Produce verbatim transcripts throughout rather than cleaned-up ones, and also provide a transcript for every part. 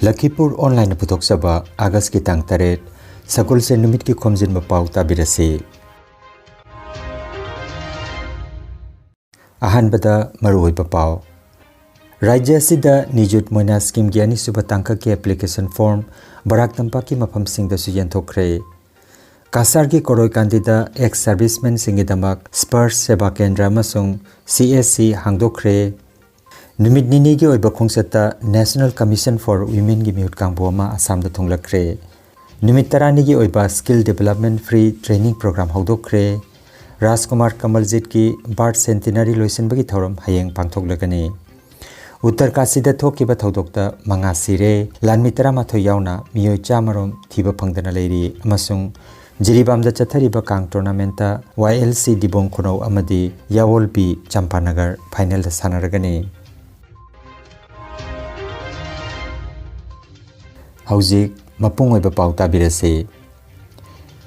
ꯂꯈꯤꯄꯨꯔ ꯑꯣꯟꯂꯥꯏꯟꯅ ꯄꯨꯊꯣꯛꯆꯕ ꯑꯥꯒꯁꯀꯤ ꯇꯥꯡ ꯇꯔꯦꯠ, ꯁꯒꯣꯜꯁꯦꯟ ꯅꯨꯃꯤꯠꯀꯤ ꯈꯣꯝꯖꯤꯟꯕ ꯄꯥꯎ ꯇꯥꯕꯤꯔꯁꯤ꯫ ꯑꯍꯥꯟꯕꯗ ꯃꯔꯨꯑꯣꯏꯕ ꯄꯥꯎ꯫ ꯔꯥꯖ꯭ꯌ ꯑꯁꯤꯗ ꯅꯤꯖꯨꯠ ꯃꯣꯏꯅꯥ ꯁ꯭ꯀꯤꯝꯒꯤ ꯑꯅꯤꯁꯨꯕ ꯇꯥꯡꯀꯛꯀꯤ ꯑꯦꯄ꯭ꯂꯤꯀꯦꯁꯟ ꯐꯣꯔꯝ ꯕꯔꯥꯛ ꯇꯝꯄꯥꯛꯀꯤ ꯃꯐꯝꯁꯤꯡꯗꯁꯨ ꯌꯦꯟꯊꯣꯛꯈ꯭ꯔꯦ꯫ ꯀꯥꯁꯥꯔꯒꯤ ꯀꯣꯔꯣꯏꯀꯥꯟꯗꯤꯗ ꯑꯦꯛꯁ ꯁꯔꯚꯤꯁꯃꯦꯟꯁꯤꯡꯒꯤꯗꯃꯛ ꯁ꯭ꯄꯔꯁ ꯁꯦꯕꯥ ꯀꯦꯟꯗ꯭ꯔ ꯑꯃꯁꯨꯡ ꯁꯤ ꯑꯦꯁ ꯁꯤ ꯍꯥꯡꯗꯣꯛꯈ꯭ꯔꯦ꯫ ꯅꯨꯃꯤꯠ ꯅꯤꯅꯤꯒꯤ ꯑꯣꯏꯕ ꯈꯣꯡꯆꯠꯇ National Commission for Womenꯒꯤ ꯃꯤꯍꯨꯠ ꯀꯥꯡꯕꯨ ꯑꯃ ꯑꯁꯥꯝꯗ ꯊꯨꯡꯂꯛꯈ꯭ꯔꯦ꯫ ꯅꯨꯃꯤꯠ ꯇꯔꯥꯅꯤꯒꯤ ꯑꯣꯏꯕ Skill Development Free Training Program ꯍꯧꯗꯣꯛꯈ꯭ꯔꯦ꯫ Rajkumar ꯀꯃꯜꯖꯤꯠꯀꯤ birth centenary ꯂꯣꯏꯁꯤꯟꯕꯒꯤ ꯊꯧꯔꯝ ꯍꯌꯦꯡ ꯄꯥꯡꯊꯣꯛꯂꯒꯅꯤ꯫ ꯎꯠꯇꯔꯀꯥꯁꯤꯗ ꯊꯣꯛꯈꯤꯕ ꯊꯧꯗꯣꯛꯇ ꯃꯉꯥ ꯁꯤꯔꯦ, ꯂꯥꯟꯃꯤ ꯇꯔꯥꯃꯥꯊꯣꯏ ꯌꯥꯎꯅ ꯃꯤꯑꯣꯏ ꯆꯥꯝꯃꯔꯣꯝ ꯊꯤꯕ ꯐꯪꯗꯅ ꯂꯩꯔꯤ ꯑꯃꯁꯨꯡ ꯖꯤꯔꯤꯕꯥꯝꯗ ꯆꯠꯊꯔꯤꯕ ꯀꯥꯡ ꯇꯣꯔꯅꯥꯃꯦꯟꯠꯇ ꯋꯥꯏ ꯑꯦꯜ ꯁꯤ ꯗꯤꯕꯣꯡ ꯈꯨꯅꯧ ꯑꯃꯗꯤ ꯌꯥꯋꯣꯜ ꯕꯤ ꯆꯝꯄꯥꯅꯒꯔ ꯐꯥꯏꯅꯦꯜꯗ ꯁꯥꯟꯅꯔꯒꯅꯤ꯫ ꯍꯧꯖꯤꯛ ꯃꯄꯨꯡ ꯑꯣꯏꯕ ꯄꯥꯎ ꯇꯥꯕꯤꯔꯁꯤ꯫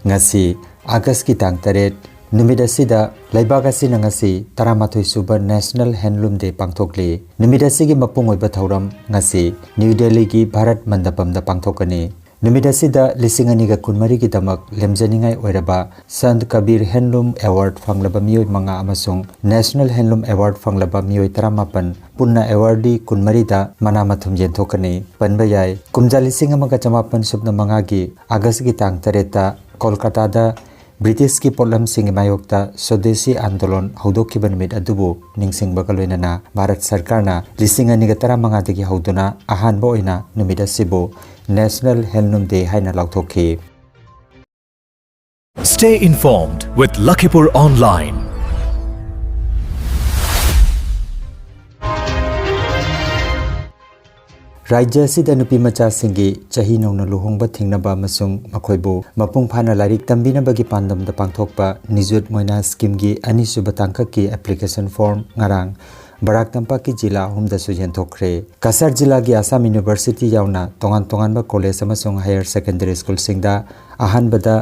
ꯉꯁꯤ ꯑꯥꯒꯁꯀꯤ ꯇꯥꯡ ꯇꯔꯦꯠ, ꯅꯨꯃꯤꯠ ꯑꯁꯤꯗ ꯂꯩꯕꯥꯛ ꯑꯁꯤꯅ ꯉꯁꯤ ꯇꯔꯥꯃꯥꯊꯣꯏ ꯁꯨꯕ National Handloom Day ꯄꯥꯡꯊꯣꯛꯂꯤ꯫ ꯅꯨꯃꯤꯠ ꯑꯁꯤꯒꯤ ꯃꯄꯨꯡ ꯑꯣꯏꯕ ꯊꯧꯔꯝ ꯉꯁꯤ ꯅ꯭ꯌꯨ ꯗꯦꯜꯂꯤꯒꯤ ꯚꯥꯔꯠ ꯃꯟꯗꯄꯝꯗ ꯄꯥꯡꯊꯣꯛꯀꯅꯤ꯫ ꯅꯨꯃꯤꯠ ꯑꯁꯤꯗ ꯂꯤꯁꯤꯡ ꯑꯅꯤꯒ ꯀꯨꯟꯃꯔꯤꯒꯤꯗꯃꯛ ꯂꯦꯝꯖꯅꯤꯡꯉꯥꯏ ꯑꯣꯏꯔꯕ ꯁꯟꯠ ꯀꯕꯤꯔ Handloom Award ꯐꯪꯂꯕ ꯃꯤꯑꯣꯏ ꯃꯉꯥ ꯑꯃꯁꯨꯡ National Handloom Award ꯐꯪꯂꯕ ꯃꯤꯑꯣꯏ ꯇꯔꯥꯃꯥꯄꯟ, ꯄꯨꯟꯅ awardee ꯀꯨꯟꯃꯔꯤꯗ ꯃꯅꯥ ꯃꯊꯨꯝ ꯌꯦꯟꯊꯣꯛꯀꯅꯤ꯫ ꯄꯟꯕ ꯌꯥꯏ, ꯀꯨꯝꯖꯥ ꯂꯤꯁꯤꯡ ꯑꯃꯒ ꯆꯃꯥꯄꯟ ꯁꯨꯞꯅ ꯃꯉꯥꯒꯤ ꯑꯥꯒꯁꯀꯤ ꯇꯥꯡ ꯇꯔꯦꯠꯇ ꯀꯣꯜꯀꯥꯇꯥꯗ ꯕ꯭ꯔꯤꯇꯤꯁꯀꯤ ꯄꯣꯠꯂꯝꯁꯤꯡꯒꯤ ꯃꯥꯌꯣꯛꯇ ꯁ꯭ꯋꯗꯦꯁꯤ ꯑꯥꯟꯗꯣꯂꯟ ꯍꯧꯗꯣꯛꯈꯤꯕ ꯅꯨꯃꯤꯠ ꯑꯗꯨꯕꯨ ꯅꯤꯡꯁꯤꯡꯕꯒ ꯂꯣꯏꯅꯅ ꯚꯥꯔꯠ ꯁꯔꯀꯥꯔꯅ ꯂꯤꯁꯤꯡ ꯑꯅꯤꯒ ꯇꯔꯥꯃꯉꯥꯗꯒꯤ ꯍꯧꯗꯨꯅ ꯑꯍꯥꯟꯕ ꯑꯣꯏꯅ ꯅꯨꯃꯤꯠ ꯑꯁꯤꯕꯨ National Handloom Day ꯍꯥꯏꯅ ꯂꯥꯎꯊꯣꯛꯈꯤ꯫ Stay informed with Lakhipur Online. ꯔꯥꯖ꯭ꯌ ꯑꯁꯤꯗ ꯅꯨꯄꯤ ꯃꯆꯥꯁꯤꯡꯒꯤ ꯆꯍꯤ ꯅꯧꯅ ꯂꯨꯍꯣꯡꯕ ꯊꯤꯡꯅꯕ ꯑꯃꯁꯨꯡ ꯃꯈꯣꯏꯕꯨ ꯃꯄꯨꯡ ꯐꯥꯅ ꯂꯥꯏꯔꯤꯛ ꯇꯝꯕꯤꯅꯕꯒꯤ ꯄꯥꯟꯗꯝꯗ ꯄꯥꯡꯊꯣꯛꯄ ꯅꯤꯖꯨꯠ ꯃꯣꯏꯅꯥ ꯁ꯭ꯀꯤꯝꯒꯤ ꯑꯅꯤꯁꯨꯕ ꯇꯥꯡꯀꯛꯀꯤ ꯑꯦꯄ꯭ꯂꯤꯀꯦꯁꯟ ꯐꯣꯔꯝ ꯉꯔꯥꯡ ꯕꯔꯥꯛ ꯇꯝꯄꯥꯛꯀꯤ ꯖꯤꯂꯥ ꯑꯍꯨꯝꯗꯁꯨ ꯌꯦꯟꯊꯣꯛꯈ꯭ꯔꯦ꯫ ꯀꯁꯥꯔ ꯖꯤꯂꯥꯒꯤ ꯑꯁꯥꯝ ꯌꯨꯅꯤꯚꯔꯁꯤꯇꯤ ꯌꯥꯎꯅ ꯇꯣꯉꯥꯟ ꯇꯣꯉꯥꯟꯕ ꯀꯣꯂꯦꯖ ꯑꯃꯁꯨꯡ ꯍꯥꯌꯔ ꯁꯦꯀꯦꯟꯗꯔꯤ ꯁ꯭ꯀꯨꯜꯁꯤꯡꯗ ꯑꯍꯥꯟꯕꯗ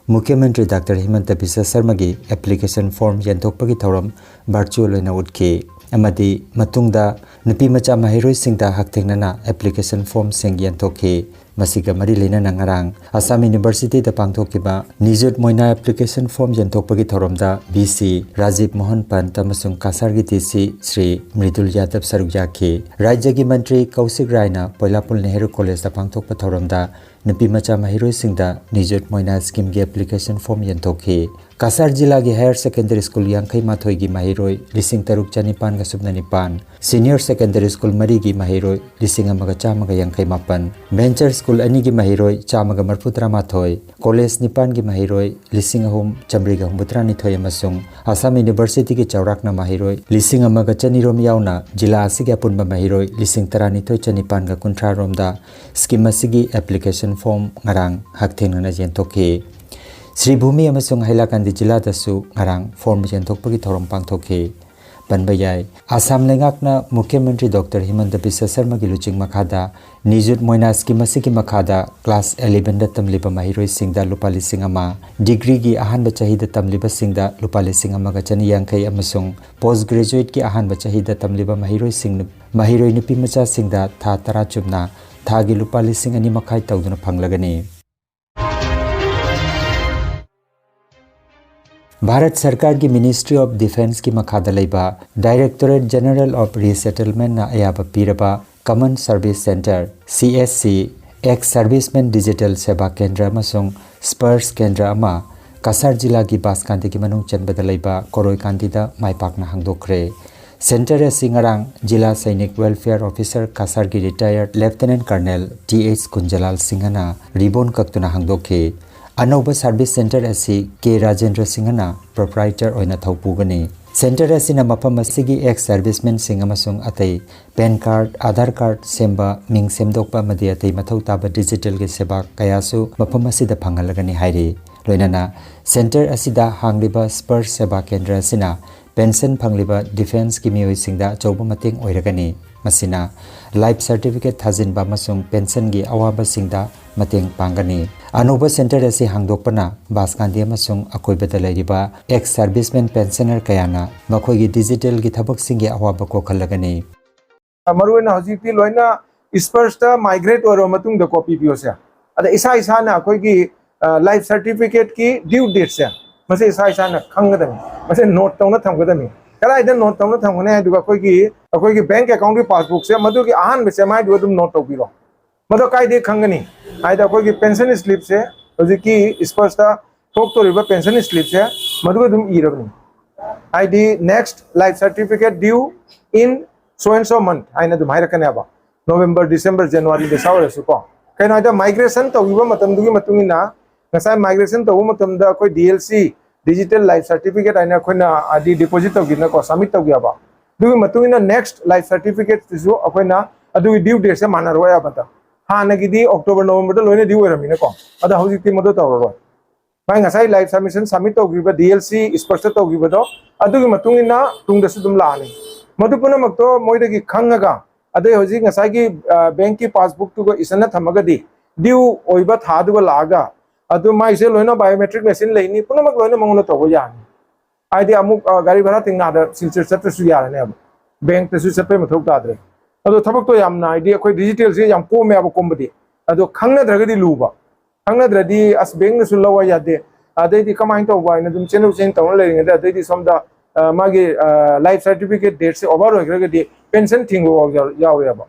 ꯃꯨꯈ꯭ꯌ ꯃꯟꯇ꯭ꯔꯤ ꯗꯥꯛꯇꯔ ꯍꯤꯃꯟꯇ ꯕꯤꯁ꯭ꯋ ꯁꯔꯃꯒꯤ ꯑꯦꯄ꯭ꯂꯤꯀꯦꯁꯟ ꯐꯣꯔꯝ ꯌꯦꯟꯊꯣꯛꯄꯒꯤ ꯊꯧꯔꯝ ꯚꯔꯆꯨꯑꯦꯜ ꯑꯣꯏꯅ ꯎꯠꯈꯤ꯫ ꯑꯃꯗꯤ ꯃꯇꯨꯡꯗ ꯅꯨꯄꯤ ꯃꯆꯥ ꯃꯍꯩꯔꯣꯏꯁꯤꯡꯗ ꯍꯛꯊꯦꯡꯅꯅ application formꯁꯤꯡ ꯌꯦꯟꯊꯣꯛꯈꯤ꯫ ꯃꯁꯤꯒ ꯃꯔꯤ ꯂꯩꯅꯅ ꯉꯔꯥꯡ ꯑꯁꯥꯝ ꯌꯨꯅꯤꯚꯔꯁꯤꯇꯤꯗ ꯄꯥꯡꯊꯣꯛꯈꯤꯕ ꯅꯤꯖꯨꯠ ꯃꯣꯏꯅꯥ application form ꯌꯦꯟꯊꯣꯛꯄꯒꯤ ꯊꯧꯔꯝꯗ ꯚꯤ ꯁꯤ ꯔꯥꯖꯤꯕ ꯃꯣꯍꯟ ꯄꯟꯠ ꯑꯃꯁꯨꯡ ꯀꯁꯥꯔꯒꯤ ꯗꯤ ꯁꯤ ꯁ꯭ꯔꯤ ꯃ꯭ꯔꯤꯗꯨꯜ ꯌꯥꯗꯕ ꯁꯔꯨꯛ ꯌꯥꯈꯤ꯫ ꯔꯥꯖ꯭ꯌꯒꯤ ꯃꯟꯇ꯭ꯔꯤ ꯀꯧꯁꯤꯛ ꯔꯥꯏꯅ ꯄꯣꯏꯂꯥꯄꯨꯜ ꯅꯦꯍꯔꯨ ꯀꯣꯂꯦꯖꯇ ꯄꯥꯡꯊꯣꯛꯄ ꯊꯧꯔꯝꯗ ꯅꯨꯄꯤ ꯃꯆꯥ ꯃꯍꯩꯔꯣꯏꯁꯤꯡꯗ ꯅꯤꯖꯨꯠ ꯃꯣꯏꯅꯥ ꯁ꯭ꯀꯤꯝꯒꯤ application form ꯌꯦꯟꯊꯣꯛꯈꯤ꯫ ꯀꯁꯥꯔ ꯖꯤꯂꯥꯒꯤ ꯍꯥꯌꯔ ꯁꯦꯀꯦꯟꯗꯔꯤ ꯁ꯭ꯀꯨꯜ ꯌꯥꯡꯈꯩ ꯃꯥꯊꯣꯏꯒꯤ ꯃꯍꯩꯔꯣꯏ ꯂꯤꯁꯤꯡ ꯇꯔꯨꯛ ꯆꯅꯤꯄꯥꯟꯒ ꯁꯨꯞꯅ ꯅꯤꯄꯥꯟ, ꯁꯤꯅꯤꯌꯔ ꯁꯦꯀꯦꯟꯗꯔꯤ ꯁ꯭ꯀꯨꯜ ꯃꯔꯤꯒꯤ ꯃꯍꯩꯔꯣꯏ ꯂꯤꯁꯤꯡ ꯑꯃꯒ ꯆꯥꯝꯃꯒ ꯌꯥꯡꯈꯩ ꯃꯥꯄꯟ, ꯚꯦꯟꯆꯔ ꯁ꯭ꯀꯨꯜ ꯑꯅꯤꯒꯤ ꯃꯍꯩꯔꯣꯏ ꯆꯥꯝꯃꯒ ꯃꯔꯤꯐꯨ ꯇꯔꯥꯃꯥꯊꯣꯏ, ꯀꯣꯂꯦꯖ ꯅꯤꯄꯥꯟꯒꯤ ꯃꯍꯩꯔꯣꯏ ꯂꯤꯁꯤꯡ ꯑꯍꯨꯝ ꯆꯥꯝꯃꯔꯤꯒ ꯍꯨꯝꯐꯨꯇꯔꯥꯅꯤꯊꯣꯏ ꯑꯃꯁꯨꯡ ꯑꯁꯥꯝ ꯌꯨꯅꯤꯚꯔꯁꯤꯇꯤꯒꯤ ꯆꯥꯎꯔꯥꯛꯅ ꯃꯍꯩꯔꯣꯏ ꯂꯤꯁꯤꯡ ꯑꯃꯒ ꯆꯅꯤꯔꯣꯝ ꯌꯥꯎꯅ ꯖꯤꯂꯥ ꯑꯁꯤꯒꯤ ꯑꯄꯨꯟꯕ ꯃꯍꯩꯔꯣꯏ ꯂꯤꯁꯤꯡ ꯇꯔꯥꯅꯤꯊꯣꯏ ꯆꯅꯤꯄꯥꯟꯒ ꯀꯨꯟꯊ꯭ꯔꯥꯔꯣꯝꯗ ꯁ꯭ꯀꯤꯝ ꯑꯁꯤꯒꯤ application form ꯉꯔꯥꯡ ꯍꯛꯊꯦꯡꯅꯅ ꯌꯦꯟꯊꯣꯛꯈꯤ꯫ ꯁ꯭ꯔꯤ ꯚꯨꯃꯤ ꯑꯃꯁꯨꯡ ꯍꯥꯏꯂꯥꯀꯥꯟꯗꯤ ꯖꯤꯂꯥꯗꯁꯨ ꯉꯔꯥꯡ form ꯌꯦꯟꯊꯣꯛꯄꯒꯤ ꯊꯧꯔꯝ ꯄꯥꯡꯊꯣꯛꯈꯤ꯫ ꯄꯟꯕ ꯌꯥꯏ, ꯑꯁꯥꯝ ꯂꯩꯉꯥꯛꯅ ꯃꯨꯈ꯭ꯌ ꯃꯟꯇ꯭ꯔꯤ ꯗꯣꯛꯇꯔ ꯍꯤꯃꯟꯇ ꯕꯤꯁ꯭ꯋ ꯁꯔꯃꯒꯤ ꯂꯨꯆꯤꯡ ꯃꯈꯥꯗ ꯅꯤꯖꯨꯠ ꯃꯣꯏꯅꯥ ꯁ꯭ꯀꯤꯝ ꯑꯁꯤꯒꯤ ꯃꯈꯥꯗ ꯀ꯭ꯂꯥꯁ ꯑꯦꯂꯦꯚꯦꯟꯗ ꯇꯝꯂꯤꯕ ꯃꯍꯩꯔꯣꯏꯁꯤꯡꯗ ꯂꯨꯄꯥ ꯂꯤꯁꯤꯡ ꯑꯃ, ꯗꯤꯒ꯭ꯔꯤꯒꯤ ꯑꯍꯥꯟꯕ ꯆꯍꯤꯗ ꯇꯝꯂꯤꯕꯁꯤꯡꯗ ꯂꯨꯄꯥ ꯂꯤꯁꯤꯡ ꯑꯃꯒ ꯆꯅꯤ ꯌꯥꯡꯈꯩ ꯑꯃꯁꯨꯡ ꯄꯣꯁ ꯒ꯭ꯔꯦꯖꯨꯑꯦꯠꯀꯤ ꯑꯍꯥꯟꯕ ꯆꯍꯤꯗ ꯇꯝꯂꯤꯕ ꯃꯍꯩꯔꯣꯏꯁꯤꯡ, ꯃꯍꯩꯔꯣꯏ ꯅꯨꯄꯤ ꯃꯆꯥꯁꯤꯡꯗ ꯊꯥ ꯇꯔꯥ ꯆꯨꯞꯅ ꯊꯥꯒꯤ ꯂꯨꯄꯥ ꯂꯤꯁꯤꯡ ꯑꯅꯤ ꯃꯈꯥꯏ ꯇꯧꯗꯨꯅ ꯐꯪꯂꯒꯅꯤ꯫ ꯚꯥꯔꯠ ꯁꯔꯀꯥꯔꯒꯤ Ministry of Defenceꯀꯤ ꯃꯈꯥꯗ ꯂꯩꯕ Directorate General of Resettlementꯅ ꯑꯌꯥꯕ ꯄꯤꯔꯕ Common Service Centre, C S C, Ex Serviceman Digital Seva Kendra ꯑꯃꯁꯨꯡ Spurs Kendra ꯑꯃ ꯀꯁꯥꯔ ꯖꯤꯂꯥꯒꯤ ꯕꯥꯁꯀꯥꯟꯗꯤꯒꯤ ꯃꯅꯨꯡ ꯆꯟꯕꯗ ꯂꯩꯕ ꯀꯣꯔꯣꯏꯀꯥꯟꯗꯤꯗ ꯃꯥꯏ ꯄꯥꯛꯅ ꯍꯥꯡꯗꯣꯛꯈ꯭ꯔꯦ꯫ Centre ꯑꯁꯤ ꯉꯔꯥꯡ ꯖꯤꯂꯥ ꯁꯩꯅꯤꯛ Welfare Officer ꯀꯁꯥꯔꯒꯤ retired Lieutenant Colonel T H ꯀꯨꯟꯖꯂꯥꯜ ꯁꯤꯡꯍꯅ ribbon ꯀꯛꯇꯨꯅ ꯍꯥꯡꯗꯣꯛꯈꯤ꯫ ꯑꯅꯧꯕ service centre ꯑꯁꯤ ꯀꯦ ꯔꯥꯖꯦꯟꯗ꯭ꯔ ꯁꯤꯡꯍꯅ proprietor ꯑꯣꯏꯅ ꯊꯧꯄꯨꯒꯅꯤ꯫ Centre ꯑꯁꯤꯅ ꯃꯐꯝ ꯑꯁꯤꯒꯤ ex servicemenꯁꯤꯡ ꯑꯃꯁꯨꯡ ꯑꯇꯩ PAN card, Aadhaar card ꯁꯦꯝꯕ, ꯃꯤꯡ ꯁꯦꯝꯗꯣꯛꯄ ꯑꯃꯗꯤ ꯑꯇꯩ ꯃꯊꯧ ꯇꯥꯕ digitalꯒꯤ ꯁꯦꯕꯥ ꯀꯌꯥꯁꯨ ꯃꯐꯝ ꯑꯁꯤꯗ ꯐꯪꯍꯜꯂꯒꯅꯤ ꯍꯥꯏꯔꯤ꯫ ꯂꯣꯏꯅꯅ centre ꯑꯁꯤꯗ ꯍꯥꯡꯂꯤꯕ Spurs Seva Kendra ꯑꯁꯤꯅ pension ꯐꯪꯂꯤꯕ defenceꯀꯤ ꯃꯤꯑꯣꯏꯁꯤꯡꯗ ꯑꯆꯧꯕ ꯃꯇꯦꯡ ꯑꯣꯏꯔꯒꯅꯤ꯫ ꯃꯁꯤꯅ ꯂꯥꯏꯐ ꯁꯔꯇꯤꯐꯤꯀꯦꯠ ꯊꯥꯖꯤꯟꯕ ꯑꯃꯁꯨꯡ ꯄꯦꯟꯁꯟꯒꯤ ꯑꯋꯥꯕꯁꯤꯡꯗ ꯃꯇꯦꯡ ꯄꯥꯡꯒꯅꯤ꯫ ꯑꯅꯧꯕ ꯁꯦꯟꯇꯔ ꯑꯁꯤ ꯍꯥꯡꯗꯣꯛꯄꯅ ꯕꯥꯁꯀꯥꯟꯗꯤ ꯑꯃꯁꯨꯡ ꯑꯀꯣꯏꯕꯗ ꯂꯩꯔꯤꯕ ꯑꯦꯛꯁ ꯁꯔꯚꯤꯁꯃꯦꯟ ꯄꯦꯟꯁꯅꯔ ꯀꯌꯥꯅ ꯃꯈꯣꯏꯒꯤ ꯗꯤꯖꯤꯇꯦꯜꯒꯤ ꯊꯕꯛꯁꯤꯡꯒꯤ ꯑꯋꯥꯕ ꯀꯣꯛꯍꯜꯂꯒꯅꯤ꯫ ꯃꯔꯨꯑꯣꯏꯅ ꯍꯧꯖꯤꯛꯇꯤ ꯂꯣꯏꯅ ꯏꯁꯄꯔꯁꯇ ꯃꯥꯏꯒ꯭ꯔꯦꯠ ꯑꯣꯏꯔꯕ ꯃꯇꯨꯡꯗꯀꯣ, ꯄꯤꯕꯤꯌꯣꯁꯦ, ꯑꯗ ꯏꯁꯥ ꯏꯁꯥꯅ ꯑꯩꯈꯣꯏꯒꯤ ꯂꯥꯏꯐ ꯁꯔꯇꯤꯐꯤꯀꯦꯠꯀꯤ ꯗ꯭ꯌꯨ ꯗꯦꯠꯁꯦ, ꯃꯁꯤ ꯏꯁꯥ ꯏꯁꯥꯅ ꯈꯪꯒꯗꯕꯅꯤ꯫ ꯃꯁꯤ ꯅꯣꯠ ꯇꯧꯅ ꯊꯝꯒꯗꯕꯅꯤ꯫ ꯀꯗꯥꯏꯗ ꯅꯣꯠ ꯇꯧꯅ ꯊꯝꯒꯅꯤ ꯍꯥꯏꯗꯨꯒ, ꯑꯩꯈꯣꯏꯒꯤ ꯑꯩꯈꯣꯏꯒꯤ ꯕꯦꯡꯛ ꯑꯦꯀꯥꯎꯟꯒꯤ ꯄꯥꯁꯕꯨꯛꯁꯦ, ꯃꯗꯨꯒꯤ ꯑꯍꯥꯟꯕ ꯆꯦꯃꯥꯏꯗꯨ ꯑꯗꯨꯝ ꯅꯣꯠ ꯇꯧꯕꯤꯔꯣ꯫ ꯃꯗꯣ ꯀꯥꯏꯗꯩ ꯈꯪꯒꯅꯤ ꯍꯥꯏꯗ, ꯑꯩꯈꯣꯏꯒꯤ ꯄꯦꯟꯁꯟ ꯁ꯭ꯂꯤꯞꯁꯦ, ꯍꯧꯖꯤꯛꯀꯤ ꯏꯁꯄꯔꯁꯇ ꯊꯣꯛꯇꯣꯔꯤꯕ ꯄꯦꯟꯁꯟ ꯁ꯭ꯂꯤꯞꯁꯦ, ꯃꯗꯨꯒ ꯑꯗꯨꯝ ꯏꯔꯕꯅꯤ꯫ ꯍꯥꯏꯗꯤ, next life certificate due in so and so month ꯍꯥꯏꯅ ꯑꯗꯨꯝ ꯍꯥꯏꯔꯛꯀꯅꯦꯕ, ꯅꯣꯕꯦꯝꯕꯔ, ꯗꯤꯁꯦꯝꯕꯔ, ꯖꯅꯋꯥꯔꯤ ꯗꯁꯥ ꯑꯣꯏꯔꯁꯨꯀꯣ꯫ ꯀꯩꯅꯣ ꯍꯥꯏꯗ, ꯃꯥꯏꯒ꯭ꯔꯦꯁꯟ ꯇꯧꯈꯤꯕ ꯃꯇꯝꯗꯨꯒꯤ ꯃꯇꯨꯡ ꯏꯟꯅ, ꯉꯁꯥꯏ ꯃꯥꯏꯒ꯭ꯔꯦꯁꯟ ꯇꯧꯕ ꯃꯇꯝꯗ ꯑꯩꯈꯣꯏ D L C, digital life certificate ꯍꯥꯏꯅ ꯑꯩꯈꯣꯏꯅ ꯍꯥꯏꯗꯤ ꯗꯤꯄꯣꯖꯤꯠ ꯇꯧꯈꯤꯗꯅꯀꯣ, ꯁꯕꯃꯤꯠ ꯇꯧꯈꯤꯕ, ꯑꯗꯨꯒꯤ ꯃꯇꯨꯡ ꯏꯟꯅ ꯅꯦꯛꯁ ꯂꯥꯏꯐ ꯁꯥꯔꯇꯤꯐꯤꯀꯦꯠꯇꯨꯁꯨ ꯑꯩꯈꯣꯏꯅ ꯑꯗꯨꯒꯤ ꯗ꯭ꯌꯨ ꯗꯦꯠꯁꯦ ꯃꯥꯟꯅꯔꯣꯏ ꯍꯥꯏꯕꯗ, ꯍꯥꯟꯅꯒꯤꯗꯤ ꯑꯣꯛꯇꯣꯕꯔ, ꯅꯣꯕꯦꯝꯕꯔꯗ ꯂꯣꯏꯅ ꯗ꯭ꯌꯨ ꯑꯣꯏꯔꯝꯃꯤꯅꯀꯣ, ꯑꯗ ꯍꯧꯖꯤꯛꯇꯤ ꯃꯗꯨ ꯇꯧꯔꯔꯣꯏ꯫ ꯃꯥꯏ ꯉꯁꯥꯏ ꯂꯥꯏꯐ ꯁꯕꯃꯤꯁꯟ ꯁꯕꯃꯤꯠ ꯇꯧꯈꯤꯕ ꯗꯤ ꯑꯦꯜ ꯁꯤ ꯏꯁꯄꯔꯁꯇ ꯇꯧꯈꯤꯕꯗꯣ, ꯑꯗꯨꯒꯤ ꯃꯇꯨꯡ ꯏꯟꯅ ꯇꯨꯡꯗꯁꯨ ꯑꯗꯨꯝ ꯂꯥꯛꯑꯅꯤ꯫ ꯃꯗꯨ ꯄꯨꯝꯅꯃꯛꯇꯣ ꯃꯣꯏꯗꯒꯤ ꯈꯪꯉꯒ, ꯑꯗꯩ ꯍꯧꯖꯤꯛ ꯉꯁꯥꯏꯒꯤ, ꯑ, ꯕꯦꯡꯛꯀꯤ ꯄꯥꯁꯕꯨꯛꯇꯨꯒ ꯏꯁꯟꯅ ꯊꯝꯃꯒꯗꯤ, ꯗ꯭ꯌꯨ ꯑꯣꯏꯕ ꯊꯥꯗꯨꯒ ꯂꯥꯛꯑꯒ, ꯑꯗꯨ ꯃꯥꯏꯁꯦ ꯂꯣꯏꯅ ꯕꯥꯏꯑꯣꯃꯦꯇ꯭ꯔꯤꯛ ꯃꯦꯁꯤꯟ ꯂꯩꯅꯤ, ꯄꯨꯝꯅꯃꯛ ꯂꯣꯏꯅ ꯃꯉꯣꯟꯗ ꯇꯧꯕ ꯌꯥꯔꯅꯤ꯫ ꯍꯥꯏꯗꯤ ꯑꯃꯨꯛ, ꯑ, ꯒꯥꯔꯤ ꯚꯔꯥ ꯇꯤꯡꯅꯗ ꯁꯤꯜꯆꯔ ꯆꯠꯇ꯭ꯔꯁꯨ ꯌꯥꯔꯅꯦꯕ, ꯕꯦꯡꯛꯇꯁꯨ ꯆꯠꯄꯩ ꯃꯊꯧ ꯇꯥꯗ꯭ꯔꯦ꯫ ꯑꯗꯣ ꯊꯕꯛꯇꯣ ꯌꯥꯝꯅ, ꯍꯥꯏꯗꯤ ꯑꯩꯈꯣꯏ ꯗꯤꯖꯤꯇꯦꯜꯁꯦ ꯌꯥꯝ ꯀꯣꯝꯃꯦꯕ ꯀꯣꯝꯕꯗꯤ, ꯑꯗꯣ ꯈꯪꯅꯗ꯭ꯔꯒꯗꯤ ꯂꯨꯕ꯫ ꯈꯪꯅꯗ꯭ꯔꯗꯤ ꯑꯁ, ꯕꯦꯡꯛꯅꯁꯨ ꯂꯧꯕ ꯌꯥꯗꯦ, ꯑꯗꯩꯗꯤ ꯀꯃꯥꯏꯅ ꯇꯧꯕ ꯍꯥꯏꯅ ꯑꯗꯨꯝ ꯆꯦꯟꯊꯣꯛ ꯆꯦꯟꯁꯤꯟ ꯇꯧꯅ ꯂꯩꯔꯤꯉꯩꯗ, ꯑꯗꯩꯗꯤ ꯁꯣꯝꯗ, ꯑ, ꯃꯥꯒꯤ, ꯑ, ꯂꯥꯏꯐ ꯁꯥꯔꯇꯤꯐꯤꯀꯦꯠ ꯗꯦꯠꯁꯦ ꯑꯣꯚꯔ ꯑꯣꯏꯈ꯭ꯔꯒꯗꯤ ꯄꯦꯟꯁꯟ ꯊꯤꯡꯕ ꯐꯥꯎ ꯌꯥꯎ-, ꯌꯥꯎꯔꯦꯕ꯫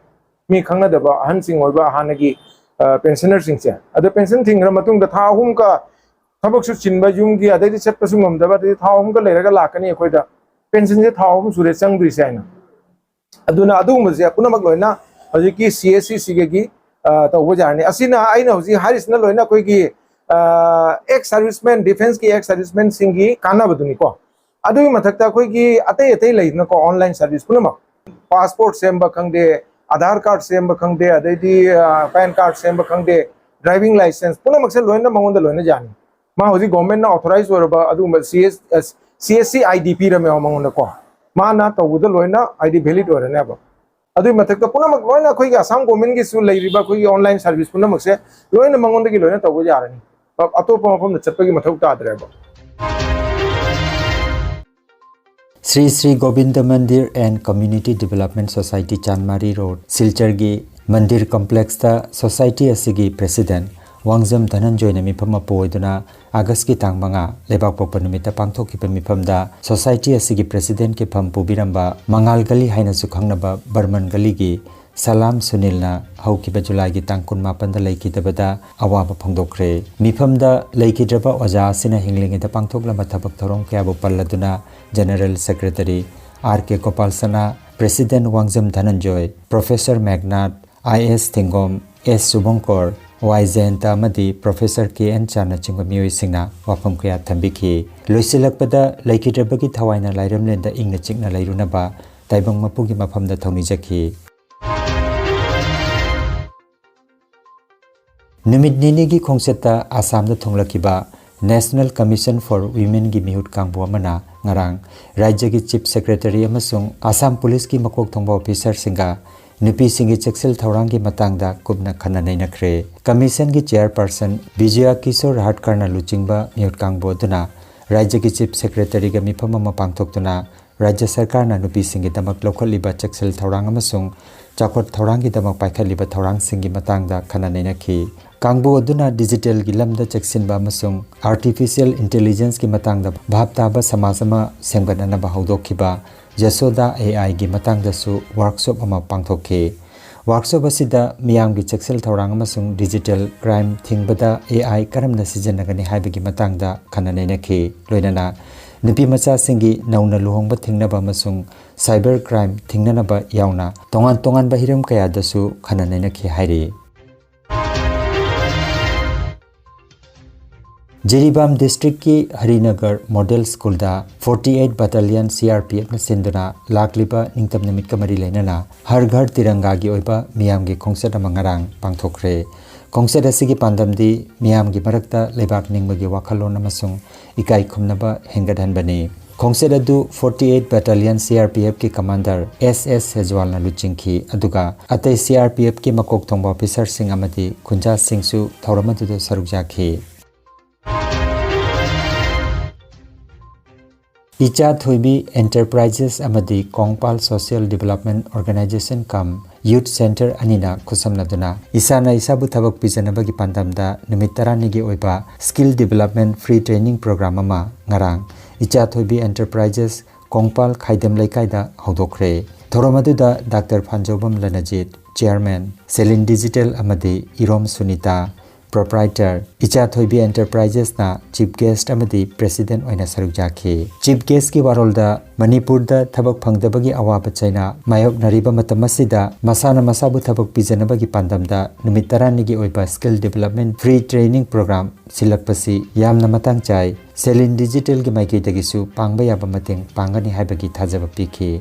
ꯃꯤ ꯈꯪꯅꯗꯕ ꯑꯍꯟꯁꯤꯡ ꯑꯣꯏꯕ ꯍꯥꯟꯅꯒꯤ, ꯑ, ꯄꯦꯟꯁꯅꯔꯁꯤꯡꯁꯦ꯫ ꯑꯗꯣ ꯄꯦꯟꯁꯟ ꯊꯤꯡꯈ꯭ꯔ ꯃꯇꯨꯡꯗ ꯊꯥ ꯑꯍꯨꯝꯒ ꯊꯕꯛꯁꯨ ꯆꯤꯟꯕ ꯌꯨꯝꯒꯤ, ꯑꯗꯩꯗꯤ ꯆꯠꯄꯁꯨ ꯉꯝꯗꯕ, ꯑꯗꯩꯗꯤ ꯊꯥ ꯑꯍꯨꯝꯒ ꯂꯩꯔꯒ ꯂꯥꯛꯀꯅꯤ ꯑꯩꯈꯣꯏꯗ, ꯄꯦꯟꯁꯟꯁꯦ ꯊꯥ ꯑꯍꯨꯝ ꯁꯨꯔꯦ ꯆꯪꯗ꯭ꯔꯤꯁꯦ ꯍꯥꯏꯅ꯫ ꯑꯗꯨꯅ ꯑꯗꯨꯒꯨꯝꯕꯁꯦ ꯄꯨꯝꯅꯃꯛ ꯂꯣꯏꯅ ꯍꯧꯖꯤꯛꯀꯤ ꯁꯤ ꯑꯦꯁ ꯁꯤ ꯁꯤꯒꯤ, ꯑ, ꯇꯧꯕ ꯌꯥꯔꯅꯤ꯫ ꯑꯁꯤꯅ ꯑꯩꯅ ꯍꯧꯖꯤꯛ ꯍꯥꯏꯔꯤꯁꯤꯅ ꯂꯣꯏꯅ ꯑꯩꯈꯣꯏꯒꯤ, ꯑ, ꯑꯦꯛꯁ ꯁꯥꯔꯚꯤꯁꯃꯦꯟ, ꯗꯤꯐꯦꯟꯁꯀꯤ ꯑꯦꯛꯁ ꯁꯥꯔꯚꯤꯁꯃꯦꯟꯁꯤꯡꯒꯤ ꯀꯥꯟꯅꯕꯗꯨꯅꯤꯀꯣ꯫ ꯑꯗꯨꯒꯤ ꯃꯊꯛꯇ ꯑꯩꯈꯣꯏꯒꯤ ꯑꯇꯩ ꯑꯇꯩ ꯂꯩꯗꯅꯀꯣ, ꯑꯣꯟꯂꯥꯏꯟ ꯁꯥꯔꯚꯤꯁ ꯄꯨꯝꯅꯃꯛ, ꯄꯥꯁꯄꯣꯔꯠ ꯁꯦꯝꯕ ꯈꯪꯗꯦ, ꯑꯙꯥꯔ ꯀꯥꯔꯗ ꯁꯦꯝꯕ ꯈꯪꯗꯦ, ꯑꯗꯩꯗꯤ, ꯑ, ꯄꯦꯟ ꯀꯥꯔꯗ ꯁꯦꯝꯕ ꯈꯪꯗꯦ, ꯗ꯭ꯔꯥꯏꯚꯤꯡ ꯂꯥꯏꯁꯦꯟꯁ ꯄꯨꯝꯅꯃꯛꯁꯦ ꯂꯣꯏꯅ ꯃꯉꯣꯟꯗ ꯂꯣꯏꯅ ꯌꯥꯅꯤ꯫ ꯃꯥ ꯍꯧꯖꯤꯛ ꯒꯣꯔꯃꯦꯟꯅ ꯑꯣꯊꯣꯔꯥꯏꯖ ꯑꯣꯏꯔꯕ ꯑꯗꯨꯒꯨꯝꯕ C S, S, C S C I D ꯄꯤꯔꯝꯃꯦꯕ ꯃꯉꯣꯟꯗꯀꯣ꯫ ꯃꯥꯅ ꯇꯧꯕꯗ ꯂꯣꯏꯅ ꯍꯥꯏꯗꯤ ꯚꯦꯂꯤꯗ ꯑꯣꯏꯔꯅꯦꯕ꯫ ꯑꯗꯨꯒꯤ ꯃꯊꯛꯇ ꯄꯨꯝꯅꯃꯛ ꯂꯣꯏꯅ ꯑꯩꯈꯣꯏꯒꯤ ꯑꯁꯥꯝ ꯒꯣꯔꯃꯦꯟꯒꯤꯁꯨ ꯂꯩꯔꯤꯕ ꯑꯩꯈꯣꯏꯒꯤ ꯑꯣꯟꯂꯥꯏꯟ ꯁꯥꯔꯚꯤꯁ ꯄꯨꯝꯅꯃꯛꯁꯦ ꯂꯣꯏꯅ ꯃꯉꯣꯟꯗꯒꯤ ꯂꯣꯏꯅ ꯇꯧꯕ ꯌꯥꯔꯅꯤ꯫ ꯑꯇꯣꯞꯄ ꯃꯐꯝꯗ ꯆꯠꯄꯒꯤ ꯃꯊꯧ ꯇꯥꯗ꯭ꯔꯦꯕ꯫ Shri Shri Govind Mandir and community development society, Chanmari road, ꯁꯤꯜꯆꯔꯒꯤ ꯃꯟꯗꯤꯔ ꯀꯝꯄ꯭ꯂꯦꯛꯁꯇ ꯁꯣꯁꯥꯏꯇꯤ ꯑꯁꯤꯒꯤ ꯄ꯭ꯔꯦꯁꯤꯗꯦꯟꯠ ꯋꯥꯡꯖꯝ ꯙꯅꯟꯖꯣꯏꯅ ꯃꯤꯐꯝ ꯑꯃ ꯄꯨꯑꯣꯏꯗꯨꯅ ꯑꯥꯒꯁꯀꯤ ꯇꯥꯡ ꯃꯉꯥ, ꯂꯩꯕꯥꯛꯄꯣꯛꯄ ꯅꯨꯃꯤꯠꯇ ꯄꯥꯡꯊꯣꯛꯈꯤꯕ ꯃꯤꯐꯝꯗ ꯁꯣꯁꯥꯏꯇꯤ ꯑꯁꯤꯒꯤ ꯄ꯭ꯔꯦꯁꯤꯗꯦꯟꯠꯀꯤ ꯐꯝ ꯄꯨꯕꯤꯔꯝꯕ ꯃꯉꯥꯜ ꯒꯂꯤ ꯍꯥꯏꯅꯁꯨ ꯈꯪꯅꯕ ꯕꯔꯃꯟ ꯒꯂꯤꯒꯤ ꯁꯂꯥꯝ ꯁꯨꯅꯤꯜꯅ ꯍꯧꯈꯤꯕ ꯖꯨꯂꯥꯏꯒꯤ ꯇꯥꯡ ꯀꯨꯟꯃꯥꯄꯟꯗ ꯂꯩꯈꯤꯗꯕꯗ ꯑꯋꯥꯕ ꯐꯣꯡꯗꯣꯛꯈ꯭ꯔꯦ꯫ ꯃꯤꯐꯝꯗ ꯂꯩꯈꯤꯗ꯭ꯔꯕ ꯑꯣꯖꯥ ꯑꯁꯤꯅ ꯍꯤꯡꯂꯤꯉꯩꯗ ꯄꯥꯡꯊꯣꯛꯂꯝꯕ ꯊꯕꯛ ꯊꯧꯔꯝ ꯀꯌꯥꯕꯨ ꯄꯜꯂꯗꯨꯅ ꯖꯦꯅꯔꯦꯜ ꯁꯦꯀ꯭ꯔꯦꯇꯔꯤ ꯑꯥꯔ ꯀꯦ ꯒꯣꯄꯥꯜꯁꯅꯥ, ꯄ꯭ꯔꯦꯁꯤꯗꯦꯟꯠ ꯋꯥꯡꯖꯝ ꯙꯅꯟꯖꯣꯏ, ꯄ꯭ꯔꯣꯐꯦꯁꯔ ꯃꯦꯘꯅꯥꯊ, ꯑꯥꯏ ꯑꯦꯁ ꯊꯤꯡꯒꯣꯝ, ꯑꯦꯁ ꯁꯨꯚꯪꯀꯣꯔ, ꯋꯥꯏ ꯖꯌꯟꯇ ꯑꯃꯗꯤ ꯄ꯭ꯔꯣꯐꯦꯁꯔ ꯀꯦ ꯑꯦꯟ ꯆꯥꯅꯆꯤꯡꯕ ꯃꯤꯑꯣꯏꯁꯤꯡꯅ ꯋꯥꯐꯝ ꯀꯌꯥ ꯊꯝꯕꯤꯈꯤ꯫ ꯂꯣꯏꯁꯤꯜꯂꯛꯄꯗ ꯂꯩꯈꯤꯗ꯭ꯔꯕꯒꯤ ꯊꯋꯥꯏꯅ ꯂꯥꯏꯔꯦꯝꯂꯦꯟꯗ ꯏꯪꯅ ꯆꯤꯛꯅ ꯂꯩꯔꯨꯅꯕ ꯇꯥꯏꯕꯪ ꯃꯄꯨꯒꯤ ꯃꯐꯝꯗ ꯊꯧꯅꯤꯖꯈꯤ꯫ ꯅꯨꯃꯤꯠ ꯅꯤꯅꯤꯒꯤ ꯈꯣꯡꯆꯠꯇ ꯑꯁꯥꯝꯗ ꯊꯨꯡꯂꯈꯤꯕ National Commission for Womenꯒꯤ ꯃꯤꯍꯨꯠ ꯀꯥꯡꯕꯨ ꯑꯃꯅ ꯉꯔꯥꯡ ꯔꯥꯖ꯭ꯌꯒꯤ ꯆꯤꯐ ꯁꯦꯀ꯭ꯔꯦꯇꯔꯤ ꯑꯃꯁꯨꯡ ꯑꯁꯥꯝ ꯄꯨꯂꯤꯁꯀꯤ ꯃꯀꯣꯛ ꯊꯣꯡꯕ ꯑꯣꯐꯤꯁꯔꯁꯤꯡꯒ ꯅꯨꯄꯤꯁꯤꯡꯒꯤ ꯆꯦꯛꯁꯤꯜ ꯊꯧꯔꯥꯡꯒꯤ ꯃꯇꯥꯡꯗ ꯀꯨꯞꯅ ꯈꯟꯅ ꯅꯩꯅꯈ꯭ꯔꯦ꯫ ꯀꯃꯤꯁꯟꯒꯤ ꯆꯦꯌꯔꯄꯔꯁꯟ ꯕꯤꯖꯌ ꯀꯤꯁꯣꯔ ꯔꯍꯠꯀꯔꯅ ꯂꯨꯆꯤꯡꯕ ꯃꯤꯍꯨꯠ ꯀꯥꯡꯕꯨ ꯑꯗꯨꯅ ꯔꯥꯖ꯭ꯌꯒꯤ ꯆꯤꯐ ꯁꯦꯀ꯭ꯔꯦꯇꯔꯤꯒ ꯃꯤꯐꯝ ꯑꯃ ꯄꯥꯡꯊꯣꯛꯇꯨꯅ ꯔꯥꯖ꯭ꯌ ꯁꯔꯀꯥꯔꯅ ꯅꯨꯄꯤꯁꯤꯡꯒꯤꯗꯃꯛ ꯂꯧꯈꯠꯂꯤꯕ ꯆꯦꯛꯁꯤꯜ ꯊꯧꯔꯥꯡ ꯑꯃꯁꯨꯡ ꯆꯥꯎꯈꯠ ꯊꯧꯔꯥꯡꯒꯤꯗꯃꯛ ꯄꯥꯏꯈꯠꯂꯤꯕ ꯊꯧꯔꯥꯡꯁꯤꯡꯒꯤ ꯃꯇꯥꯡꯗ ꯈꯟꯅ ꯅꯩꯅꯈꯤ꯫ ꯀꯥꯡꯕꯨ ꯑꯗꯨꯅ ꯗꯤꯖꯤꯇꯦꯜꯒꯤ ꯂꯝꯗ ꯆꯦꯛꯁꯤꯟꯕ ꯑꯃꯁꯨꯡ ꯑꯥꯔꯇꯤꯐꯤꯁꯤꯌꯦꯜ ꯏꯟꯇꯦꯂꯤꯖꯦꯟꯁꯀꯤ ꯃꯇꯥꯡꯗ ꯚꯥꯞ ꯇꯥꯕ ꯁꯃꯥꯖ ꯑꯃ ꯁꯦꯝꯒꯠꯅꯅꯕ ꯍꯧꯗꯣꯛꯈꯤꯕ ꯌꯁꯣꯗꯥ ꯑꯦ ꯑꯥꯏꯒꯤ ꯃꯇꯥꯡꯗꯁꯨ ꯋꯥꯔꯛꯁꯣꯞ ꯑꯃ ꯄꯥꯡꯊꯣꯛꯈꯤ꯫ ꯋꯥꯔꯛꯁꯣꯞ ꯑꯁꯤꯗ ꯃꯤꯌꯥꯝꯒꯤ ꯆꯦꯛꯁꯤꯜ ꯊꯧꯔꯥꯡ ꯑꯃꯁꯨꯡ ꯗꯤꯖꯤꯇꯦꯜ ꯀ꯭ꯔꯥꯏꯝ ꯊꯤꯡꯕꯗ ꯑꯦ ꯑꯥꯏ ꯀꯔꯝꯅ ꯁꯤꯖꯤꯟꯅꯒꯅꯤ ꯍꯥꯏꯕꯒꯤ ꯃꯇꯥꯡꯗ ꯈꯟꯅ ꯅꯩꯅꯈꯤ꯫ ꯂꯣꯏꯅꯅ ꯅꯨꯄꯤꯃꯆꯥꯁꯤꯡꯒꯤ ꯅꯧꯅ ꯂꯨꯍꯣꯡꯕ ꯊꯤꯡꯅꯕ ꯑꯃꯁꯨꯡ ꯁꯥꯏꯕꯔ ꯀ꯭ꯔꯥꯏꯝ ꯊꯤꯡꯅꯅꯕ ꯌꯥꯎꯅ ꯇꯣꯉꯥꯟ ꯇꯣꯉꯥꯟꯕ ꯍꯤꯔꯝ ꯀꯌꯥꯗꯁꯨ ꯈꯟꯅ ꯅꯩꯅꯈꯤ ꯍꯥꯏꯔꯤ꯫ ꯖꯤꯔꯤꯕꯥꯝ ꯗꯤꯁꯇ꯭ꯔꯤꯛꯀꯤ ꯍꯔꯤꯅꯒꯔ ꯃꯣꯗꯦꯜ ꯁ꯭ꯀꯨꯜꯗ forty eight Battalion C R P Fꯅ ꯁꯤꯟꯗꯨꯅ ꯂꯥꯛꯂꯤꯕ ꯅꯤꯡꯇꯝ ꯅꯨꯃꯤꯠꯀ ꯃꯔꯤ ꯂꯩꯅꯅ ꯍꯔ ꯘꯔ ꯇꯤꯔꯪꯒꯥꯒꯤ ꯑꯣꯏꯕ ꯃꯤꯌꯥꯝꯒꯤ ꯈꯣꯡꯆꯠ ꯑꯃ ꯉꯔꯥꯡ ꯄꯥꯡꯊꯣꯛꯈ꯭ꯔꯦ꯫ ꯈꯣꯡꯆꯠ ꯑꯁꯤꯒꯤ ꯄꯥꯟꯗꯝꯗꯤ ꯃꯤꯌꯥꯝꯒꯤ ꯃꯔꯛꯇ ꯂꯩꯕꯥꯛ ꯅꯤꯡꯕꯒꯤ ꯋꯥꯈꯜꯂꯣꯟ ꯑꯃꯁꯨꯡ ꯏꯀꯥꯏ ꯈꯨꯝꯅꯕ ꯍꯦꯟꯒꯠꯍꯟꯕꯅꯤ꯫ ꯈꯣꯡꯆꯠ ꯑꯗꯨ forty eight Battalion C R P F ꯀꯤ commander S S ꯁꯦꯖꯋꯥꯜꯅ ꯂꯨꯆꯤꯡꯈꯤ, ꯑꯗꯨꯒ ꯑꯇꯩ C R P F ꯀꯤ ꯃꯀꯣꯛ ꯊꯣꯡꯕ officer ꯁꯤꯡ ꯑꯃꯗꯤ ꯈꯨꯟꯖꯥꯁꯤꯡꯁꯨ ꯊꯧꯔꯝ ꯑꯗꯨꯗ ꯁꯔꯨꯛ ꯌꯥꯈꯤ꯫ ꯏꯆꯥ ꯊꯣꯏꯕꯤ Enterprises ꯑꯃꯗꯤ Kongpal Social Development Organization cum Youth Centre ꯑꯅꯤꯅ ꯈꯨꯠꯁꯝꯅꯗꯨꯅ ꯏꯁꯥꯅ ꯏꯁꯥꯕꯨ ꯊꯕꯛ ꯄꯤꯖꯅꯕꯒꯤ ꯄꯥꯟꯗꯝꯗ ꯅꯨꯃꯤꯠ ꯇꯔꯥꯅꯤꯒꯤ ꯑꯣꯏꯕ Skill Development Free Training Program ꯑꯃ ꯉꯔꯥꯡ ꯏꯆꯥ ꯊꯣꯏꯕꯤ Enterprises, ꯀꯣꯡꯄꯥꯜ ꯈꯥꯏꯗꯦꯝ ꯂꯩꯀꯥꯏꯗ ꯍꯧꯗꯣꯛꯈ꯭ꯔꯦ꯫ ꯊꯧꯔꯝ ꯑꯗꯨꯗ ꯗꯥꯛꯇꯔ ꯐꯥꯟꯖꯧꯕꯝ ꯂꯅꯖꯤꯠ, Chairman, Selin Digital ꯑꯃꯗꯤ ꯏꯔꯣꯝ ꯁꯨꯅꯤꯇꯥ, Proprietor, ꯏꯆꯥ ꯊꯣꯏꯕꯤ Enterprises ꯅ Chief Guest ꯑꯃꯗꯤ President ꯑꯣꯏꯅ ꯁꯔꯨꯛ ꯌꯥꯈꯤ꯫ Chief Guest ꯀꯤ ꯋꯥꯔꯣꯜꯗ ꯃꯅꯤꯄꯨꯔꯗ ꯊꯕꯛ ꯐꯪꯗꯕꯒꯤ ꯑꯋꯥꯕ ꯆꯩꯅꯥ ꯃꯥꯌꯣꯛꯅꯔꯤꯕ ꯃꯇꯝ ꯑꯁꯤꯗ ꯃꯁꯥꯅ ꯃꯁꯥꯕꯨ ꯊꯕꯛ ꯄꯤꯖꯅꯕꯒꯤ ꯄꯥꯟꯗꯝꯗ ꯅꯨꯃꯤꯠ ꯇꯔꯥꯅꯤꯒꯤ ꯑꯣꯏꯕ Skill Development Free Training Program ꯁꯤꯜꯂꯛꯄꯁꯤ ꯌꯥꯝꯅ ꯃꯇꯥꯡ ꯆꯥꯏ꯫ Selin Digital ꯒꯤ ꯃꯥꯏꯀꯩꯗꯒꯤꯁꯨ ꯄꯥꯡꯕ ꯌꯥꯕ ꯃꯇꯦꯡ ꯄꯥꯡꯒꯅꯤ ꯍꯥꯏꯕꯒꯤ ꯊꯥꯖꯕ ꯄꯤꯈꯤ꯫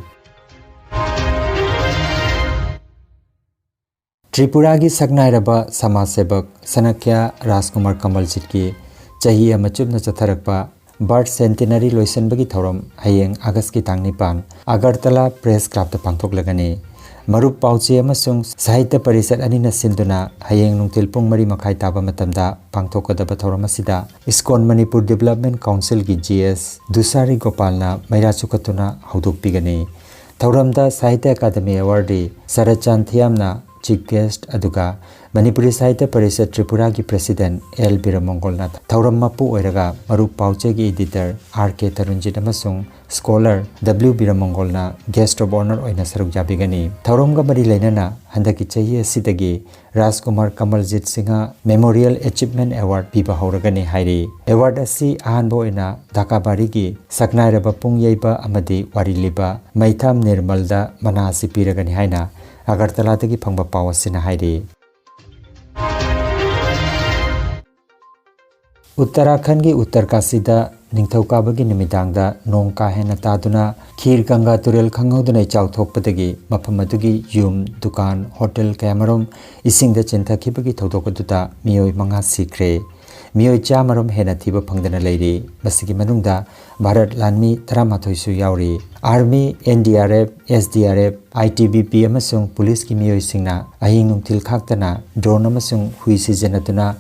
ꯇ꯭ꯔꯤꯄꯨꯔꯥꯒꯤ ꯁꯛꯅꯥꯏꯔꯕ ꯁꯃꯥꯖ ꯁꯦꯕꯛ ꯁꯅꯀ꯭ꯌꯥ ꯔꯥꯖꯀꯨꯃꯥꯔ ꯀꯃꯜꯖꯤꯠꯀꯤ ꯆꯍꯤ ꯑꯃ ꯆꯨꯞꯅ ꯆꯠꯊꯔꯛꯄ birth centenary ꯂꯣꯏꯁꯤꯟꯕꯒꯤ ꯊꯧꯔꯝ ꯍꯌꯦꯡ ꯑꯥꯒꯁꯀꯤ ꯇꯥꯡ ꯅꯤꯄꯥꯟ ꯑꯒꯔꯇꯂꯥ Press Club ꯇ ꯄꯥꯡꯊꯣꯛꯂꯒꯅꯤ꯫ ꯃꯔꯨꯞ ꯄꯥꯎꯆꯦ ꯑꯃꯁꯨꯡ ꯁꯥꯍꯤꯇ꯭ꯌ ꯄꯔꯤꯁꯠ ꯑꯅꯤꯅ ꯁꯤꯟꯗꯨꯅ ꯍꯌꯦꯡ ꯅꯨꯡꯊꯤꯜ ꯄꯨꯡ ꯃꯔꯤ ꯃꯈꯥꯏ ꯇꯥꯕ ꯃꯇꯝꯗ ꯄꯥꯡꯊꯣꯛꯀꯗꯕ ꯊꯧꯔꯝ ꯑꯁꯤꯗ ISKCON Manipur Development Council ꯒꯤ G S ꯗꯨꯁꯥꯔꯤ ꯒꯣꯄꯥꯜꯅ ꯃꯩꯔꯥ ꯆꯨꯈꯠꯇꯨꯅ ꯍꯧꯗꯣꯛꯄꯤꯒꯅꯤ꯫ ꯊꯧꯔꯝꯗ ꯁꯥꯍꯤꯇ꯭ꯌ ꯑꯀꯥꯗꯃꯤ ꯑꯦꯋꯥꯔꯗꯤ ꯁꯔꯠꯆꯥꯟ ꯊꯤꯌꯥꯝꯅ Chief Guest, ꯑꯗꯨꯒ ꯃꯅꯤꯄꯨꯔꯤ ꯁꯥꯍꯤꯇ꯭ꯌ ꯄꯔꯤꯁꯠ ꯇ꯭ꯔꯤꯄꯨꯔꯥꯒꯤ President L ꯕꯤꯔꯃꯪꯒꯣꯜꯅ ꯊꯧꯔꯝ ꯃꯄꯨ ꯑꯣꯏꯔꯒ ꯃꯔꯨꯞ ꯄꯥꯎꯆꯦꯒꯤ Editor R K ꯇꯔꯨꯟꯖꯤꯠ ꯑꯃꯁꯨꯡ Scholar W ꯕꯤꯔꯃꯪꯒꯣꯜꯅ Guest of Honour ꯑꯣꯏꯅ ꯁꯔꯨꯛ ꯌꯥꯕꯤꯒꯅꯤ꯫ ꯊꯧꯔꯝꯒ ꯃꯔꯤ ꯂꯩꯅꯅ ꯍꯟꯗꯛꯀꯤ ꯆꯍꯤ ꯑꯁꯤꯗꯒꯤ ꯔꯥꯖꯀꯨꯃꯥꯔ ꯀꯃꯜꯖꯤꯠ ꯁꯤꯡꯍ Memorial Achievement Award ꯄꯤꯕ ꯍꯧꯔꯒꯅꯤ ꯍꯥꯏꯔꯤ꯫ Award ꯑꯁꯤ ꯑꯍꯥꯟꯕ ꯑꯣꯏꯅ ꯙꯥꯀꯥꯕꯥꯔꯤꯒꯤ ꯁꯛꯅꯥꯏꯔꯕ ꯄꯨꯡ ꯌꯩꯕ ꯑꯃꯗꯤ ꯋꯥꯔꯤ ꯂꯤꯕ ꯃꯩꯊꯥꯝ ꯅꯤꯔꯃꯜꯗ ꯃꯅꯥ ꯑꯁꯤ ꯄꯤꯔꯒꯅꯤ ꯍꯥꯏꯅ ꯑꯒꯔꯇꯂꯥꯗꯒꯤ ꯐꯪꯕ ꯄꯥꯎ ꯑꯁꯤꯅ ꯍꯥꯏꯔꯤ꯫ ꯎꯠꯇꯔꯥꯈꯟꯒꯤ ꯎꯠꯇꯔꯀꯥꯁꯤꯗ ꯅꯤꯡꯊꯧꯀꯥꯕꯒꯤ ꯅꯨꯃꯤꯗꯥꯡꯗ ꯅꯣꯡ ꯀꯥ ꯍꯦꯟꯅ ꯇꯥꯗꯨꯅ ꯈꯤꯔ ꯒꯪꯒꯥ ꯇꯨꯔꯦꯜ ꯈꯪꯍꯧꯗꯅ ꯏꯆꯥꯎ ꯊꯣꯛꯄꯗꯒꯤ ꯃꯐꯝ ꯑꯗꯨꯒꯤ ꯌꯨꯝ, ꯗꯨꯀꯥꯟ, ꯍꯣꯇꯦꯜ ꯀꯌꯥꯃꯔꯨꯝ ꯏꯁꯤꯡꯗ ꯆꯦꯟꯊꯈꯤꯕꯒꯤ ꯊꯧꯗꯣꯛ ꯑꯗꯨꯗ ꯃꯤꯑꯣꯏ ꯃꯉꯥ ꯁꯤꯈ꯭ꯔꯦ꯫ ꯃꯤꯑꯣꯏ ꯆꯥꯝꯃꯔꯣꯝ ꯍꯦꯟꯅ ꯊꯤꯕ ꯐꯪꯗꯅ ꯂꯩꯔꯤ꯫ ꯃꯁꯤꯒꯤ ꯃꯅꯨꯡꯗ ꯚꯥꯔꯠ ꯂꯥꯟꯃꯤ ꯇꯔꯥꯃꯥꯊꯣꯏꯁꯨ ꯌꯥꯎꯔꯤ꯫ Army, N D R F, S D R F, I T B P ꯑꯃꯁꯨꯡ ꯄꯨꯂꯤꯁꯀꯤ ꯃꯤꯑꯣꯏꯁꯤꯡꯅ ꯑꯍꯤꯡ ꯅꯨꯡꯊꯤꯜ ꯈꯥꯛꯇꯅ ꯗ꯭ꯔꯣꯟ ꯑꯃꯁꯨꯡ ꯍꯨꯏ ꯁꯤꯖꯤꯟꯅꯗꯨꯅ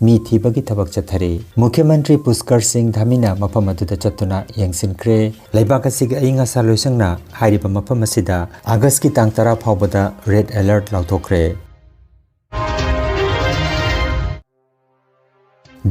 ꯃꯤ ꯊꯤꯕꯒꯤ ꯊꯕꯛ ꯆꯠꯊꯔꯤ꯫ ꯃꯨꯈ꯭ꯌ ꯃꯟꯇ꯭ꯔꯤ ꯄꯨꯁꯀꯔ ꯁꯤꯡ ꯙꯥꯃꯤꯅ ꯃꯐꯝ ꯑꯗꯨꯗ ꯆꯠꯇꯨꯅ ꯌꯦꯡꯁꯤꯟꯈ꯭ꯔꯦ꯫ ꯂꯩꯕꯥꯛ ꯑꯁꯤꯒꯤ ꯑꯏꯪ ꯑꯁꯥ ꯂꯣꯏꯁꯪꯅ ꯍꯥꯏꯔꯤꯕ ꯃꯐꯝ ꯑꯁꯤꯗ ꯑꯥꯒꯁꯀꯤ ꯇꯥꯡ ꯇꯔꯥ ꯐꯥꯎꯕꯗ ꯔꯦꯗ ꯑꯦꯂꯔꯠ ꯂꯥꯎꯊꯣꯛꯈ꯭ꯔꯦ꯫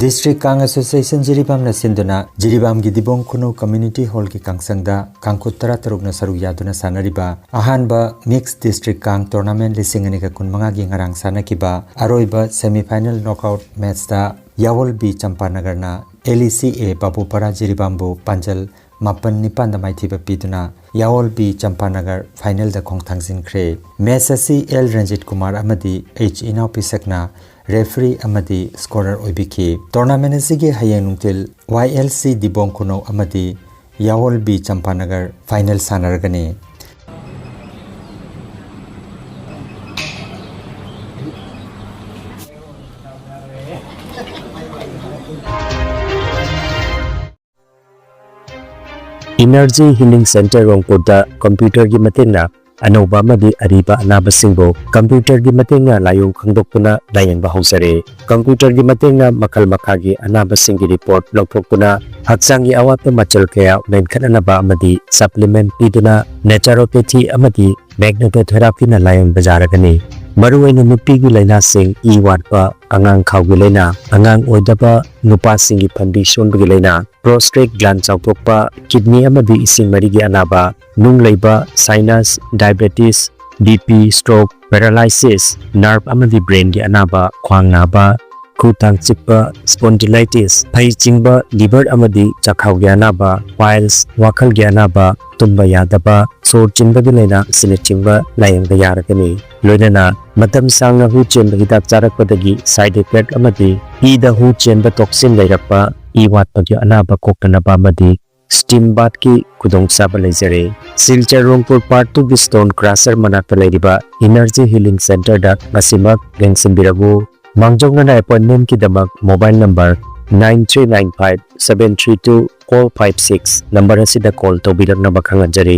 ꯗꯤꯁꯇ꯭ꯔꯤꯛ ꯀꯥꯡ ꯑꯦꯁꯣꯁꯤꯌꯦꯁꯟ ꯖꯤꯔꯤꯕꯥꯝꯅ ꯁꯤꯟꯗꯨꯅ ꯖꯤꯔꯤꯕꯥꯝꯒꯤ ꯗꯤꯕꯣꯡ ꯈꯨꯅꯧ ꯀꯝꯃ꯭ꯌꯨꯅꯤꯇꯤ ꯍꯣꯜꯒꯤ ꯀꯥꯡꯁꯪꯗ ꯀꯥꯡꯈꯨꯠ ꯇꯔꯥꯇꯔꯨꯛꯅ ꯁꯔꯨꯛ ꯌꯥꯗꯨꯅ ꯁꯥꯟꯅꯔꯤꯕ ꯑꯍꯥꯟꯕ ꯃꯤꯛꯁ ꯗꯤꯁꯇ꯭ꯔꯤꯛ ꯀꯥꯡ ꯇꯣꯔꯅꯥꯃꯦꯟ ꯂꯤꯁꯤꯡ ꯑꯅꯤꯒ ꯀꯨꯟꯃꯉꯥꯒꯤ ꯉꯔꯥꯡ ꯁꯥꯟꯅꯈꯤꯕ ꯑꯔꯣꯏꯕ ꯁꯦꯃꯤꯐꯥꯏꯅꯦꯜ ꯅꯣꯛꯑꯥꯎꯠ ꯃꯦꯠꯆꯇ ꯌꯥꯋꯣꯜꯕꯤ ꯆꯝꯄꯥꯅꯒꯔꯅ ꯑꯦꯜ ꯏ ꯁꯤ ꯑꯦ ꯕꯥꯕꯨꯄꯥꯔꯥ ꯖꯤꯔꯤꯕꯥꯝꯕꯨ ꯄꯥꯟꯖꯜ ꯃꯥꯄꯟ ꯅꯤꯄꯥꯟꯗ ꯃꯥꯏꯊꯤꯕ ꯄꯤꯗꯨꯅ ꯌꯥꯋꯣꯜꯕꯤ ꯆꯝꯄꯥꯅꯒꯔ ꯐꯥꯏꯅꯦꯜꯗ ꯈꯣꯡ ꯊꯥꯡꯖꯤꯟꯈ꯭ꯔꯦ꯫ ꯃꯦꯆ ꯑꯁꯤ ꯑꯦꯜ ꯔꯟꯖꯤꯠ ꯀꯨꯃꯥꯔ ꯑꯃꯗꯤ ꯑꯩꯆ ꯏꯅꯥꯎꯄꯤꯁꯛꯅ ꯔꯦꯐ꯭ꯔꯤ ꯑꯃꯗꯤ ꯁ꯭ꯀꯣꯔꯔ ꯑꯣꯏꯕꯤꯈꯤ꯫ ꯇꯣꯔꯅꯥꯃꯦꯟ ꯑꯁꯤꯒꯤ ꯍꯌꯦꯡ ꯅꯨꯡꯊꯤꯜ ꯋꯥꯏ ꯑꯦꯜ ꯁꯤ ꯗꯤꯕꯣꯡ ꯈꯨꯅꯧ ꯑꯃꯗꯤ ꯌꯥꯋꯣꯜꯕꯤ ꯆꯝꯄꯥꯅꯒꯔ ꯐꯥꯏꯅꯦꯜ ꯁꯥꯟꯅꯔꯒꯅꯤ꯫ Energy Healing Center ꯔꯣꯡꯄꯨꯔꯗ ꯀꯝꯄ꯭ꯌꯨꯇꯔꯒꯤ ꯃꯇꯦꯡꯅ ꯑꯅꯧꯕ ꯑꯃꯗꯤ ꯑꯔꯤꯕ ꯑꯅꯥꯕꯁꯤꯡꯕꯨ ꯀꯝꯄ꯭ꯌꯨꯇꯔꯒꯤ ꯃꯇꯦꯡꯅ ꯂꯥꯏꯑꯣꯡ ꯈꯪꯗꯣꯛꯇꯨꯅ ꯂꯥꯌꯦꯡꯕ ꯍꯧꯖꯔꯦ꯫ ꯀꯝꯄ꯭ꯌꯨꯇꯔꯒꯤ ꯃꯇꯦꯡꯅ ꯃꯈꯜ ꯃꯈꯥꯒꯤ ꯑꯅꯥꯕꯁꯤꯡꯒꯤ ꯔꯤꯄꯣꯔꯠ ꯂꯧꯊꯣꯛꯇꯨꯅ ꯍꯛꯆꯥꯡꯒꯤ ꯑꯋꯥꯠꯄ ꯃꯆꯜ ꯀꯌꯥ ꯃꯦꯟꯈꯠꯅꯅꯕ ꯑꯃꯗꯤ ꯁꯄ꯭ꯂꯤꯃꯦꯟꯠ ꯄꯤꯗꯨꯅ ꯅꯦꯆꯔꯣꯄꯦꯊꯤ ꯑꯃꯗꯤ ꯃꯦꯒꯅꯦꯇꯣꯊꯦꯔꯥꯄꯤꯅ ꯂꯥꯌꯦꯡꯕ ꯌꯥꯔꯒꯅꯤ꯫ ꯃꯔꯨꯑꯣꯏꯅ ꯅꯨꯄꯤꯒꯤ ꯂꯥꯏꯅꯥꯁꯤꯡ, ꯏ ꯋꯥꯠꯄ, ꯑꯉꯥꯡ ꯈꯥꯎꯒꯤ ꯂꯥꯏꯅꯥ, ꯑꯉꯥꯡ ꯑꯣꯏꯗꯕ, ꯅꯨꯄꯥꯁꯤꯡꯒꯤ ꯐꯟꯕꯤ ꯁꯣꯟꯕꯒꯤ ꯂꯥꯏꯅꯥ, ꯄ꯭ꯔꯣꯁꯇꯦꯠ ꯒ꯭ꯂꯥꯟ ꯆꯥꯎꯊꯣꯛꯄ, ꯀꯤꯗꯅꯤ ꯑꯃꯗꯤ ꯏꯁꯤꯡ ꯃꯔꯤꯒꯤ ꯑꯅꯥꯕ, ꯅꯨꯡ ꯂꯩꯕ, sinus, diabetes, B P, stroke, paralysis, nerve ꯑꯃꯗꯤ ꯕ꯭ꯔꯦꯟꯒꯤ ꯑꯅꯥꯕ, ꯈ꯭ꯋꯥꯡ ꯅꯥꯕ, ꯈꯨ ꯇꯥꯡ ꯆꯤꯛꯄ, ꯁ꯭ꯄꯣꯟꯗꯤꯂꯥꯏꯇꯤꯁ, ꯐꯩ ꯆꯤꯡꯕ, ꯂꯤꯚꯔ ꯑꯃꯗꯤ ꯆꯥꯛꯈꯥꯎꯒꯤ ꯑꯅꯥꯕ, ꯄꯥꯏꯜꯁ, ꯋꯥꯈꯜꯒꯤ ꯑꯅꯥꯕ, ꯇꯨꯝꯕ ꯌꯥꯗꯕ, ꯁꯣꯔ ꯆꯤꯟꯕꯒꯤ ꯂꯥꯏꯅꯥ ꯑꯁꯤꯅꯆꯤꯡꯕ ꯂꯥꯌꯦꯡꯕ ꯌꯥꯔꯒꯅꯤ꯫ ꯂꯣꯏꯅꯅ ꯃꯇꯝ ꯁꯥꯡꯅ ꯍꯨ ꯆꯦꯟꯕ ꯍꯤꯗꯥꯛ ꯆꯥꯔꯛꯄꯗꯒꯤ ꯁꯥꯏꯗ ꯏꯐꯦꯛ ꯑꯃꯗꯤ ꯏꯗ ꯍꯨ ꯆꯦꯟꯕ ꯇꯣꯛꯁꯤꯟ ꯂꯩꯔꯛꯄ, ꯏ ꯋꯥꯠꯄꯒꯤ ꯑꯅꯥꯕ ꯀꯣꯛꯅꯅꯕ ꯑꯃꯗꯤ ꯁ꯭ꯇꯤꯝ ꯕꯥꯊꯀꯤ ꯈꯨꯗꯣꯡꯆꯥꯕ ꯂꯩꯖꯔꯦ꯫ ꯁꯤꯜꯆꯔ ꯔꯣꯡꯄꯨꯔ ꯄꯥꯔꯠ ꯇꯨꯒꯤ ꯁ꯭ꯇꯣꯟ ꯀ꯭ꯔꯁꯔ ꯃꯅꯥꯛꯇ ꯂꯩꯔꯤꯕ ꯏꯅꯔꯖꯤ ꯍꯤꯂꯤꯡ ꯁꯦꯟꯇꯔꯗ ꯉꯁꯤꯃꯛ ꯌꯦꯡꯁꯤꯟꯕꯤꯔꯛꯎ꯫ ꯃꯥꯡꯖꯧꯅꯅ ꯑꯦꯄꯣꯏꯟꯃꯦꯟꯠꯀꯤꯗꯃꯛ mobile number nine three nine five seven three two four five six number ꯑꯁꯤꯗ ꯀꯣꯜ ꯇꯧꯕꯤꯔꯛꯅꯕ ꯈꯪꯍꯟꯖꯔꯤ꯫